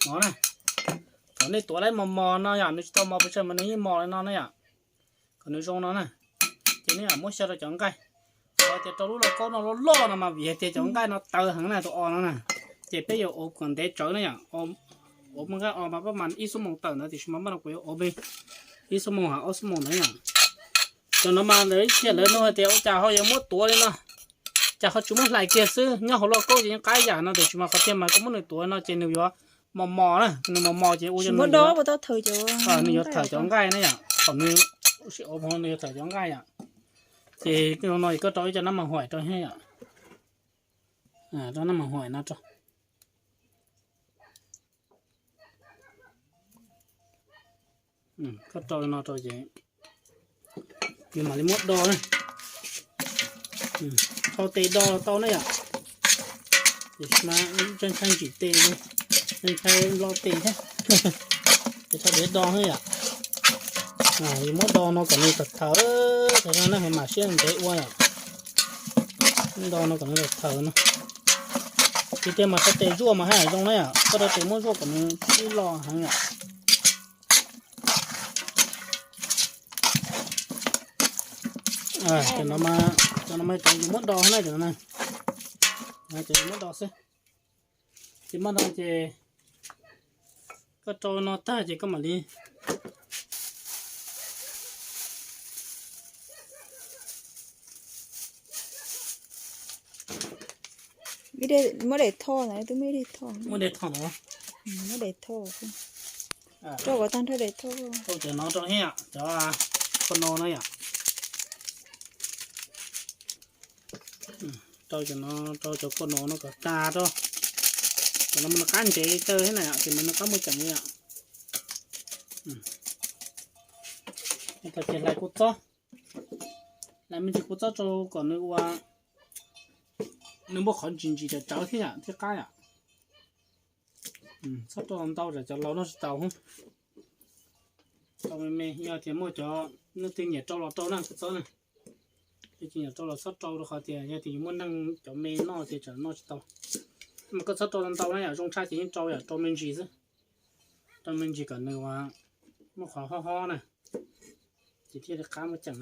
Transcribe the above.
Mos na, thaum nej tuav lawm mos mos no yom, nws tsis tau mos pes tsawg mas nws yeej mos li no na yom. Kom nws zoo no na, ces nej yom muab xyaw rau cov nqaij. Qhov tias rau lub lauj kaub no loj loj no mas vim hais tias cov nqaij no tawv heev na, tus os no na. Ces peb yuav ua kom ntev tsawv na yom. Ua muaj nqaij os mas pab mas ib xuab moos tawm ntawd tiam sis mas maj no kuv yuav ua ib xuab moos ha ob xuab moos ntawd yom. Cov no mas lawv ib txhia lawv nug hais tias ua cas ho yuav muab tuav li no, cas ho tsis muab hlais kiag xwb, nyob hauv lauj kaub ces yeej qab yam no tiam sis mas qhov tiag mas koj muab nws tuav no ces nws yuav mos mos na, nws mos mos ces ua nws yuav thawm cov nqaij na yom. Thaum nws ua si ov nws yuav thawm cov nqaij yom. Ces no koj rau ib co nab mas huaim rau thiab yom. Rau nab mas huaim no rau. Koj rau no rau ces nws mam li muab do na. Thau tes do los tau na yom. Ntshai ntshai ntsim tes, ntshai ntshai nplo tes thiab. Ces thau tes do thiab yom. Yus muab do no kom nws thawm thawm, tam no na mam siab ntev ua yom. Do no kom nws thawm thawm no. Tiag tiag mas rau tes zuaj mas haj yam zoo na yom, koj rau tes muab zuaj kom nws sib lo heev yom. Cov no mas cov yus muab do na, cov no na, cov yus muab do xwb. Ces muab do ces koj rau no tag ces koj mam li muab de thoj na, twb muab de thoj na. Muab de thoj, rau kom tag nrho de thoj. Rau cov no rau thiab, cov khua no no yom. Rau cov no, rau cov khua no no kom tas rau. Cov no mas nws qab ntsev kawg thiab na yom, ces mas nws qab muaj ceem li yom. Ces hlais kua txob, hlais me ntsis kua txob rau kom nws ua, nws muaj qhov ntsis ntsis cov cawv thiab yom, thiab qab yom. Txhob rau ntau tsam cov laus noj tsis tau. Rau me me, yog tias muaj cov leej twg nyiam rau los rau na kua txob na. Leej twg nyiam rau los txhob rau rau qhov tias yog tias yus muaj neeg cov me noj ces tsam noj tsis tau. Mas koj txhob rau ntau na yom, zoo tshaj ces yeej rau yom, rau me ntsis xwb. Rau me ntsis kom nws ua muaj qhov hob hob na, ces thiaj li qab muaj ceem.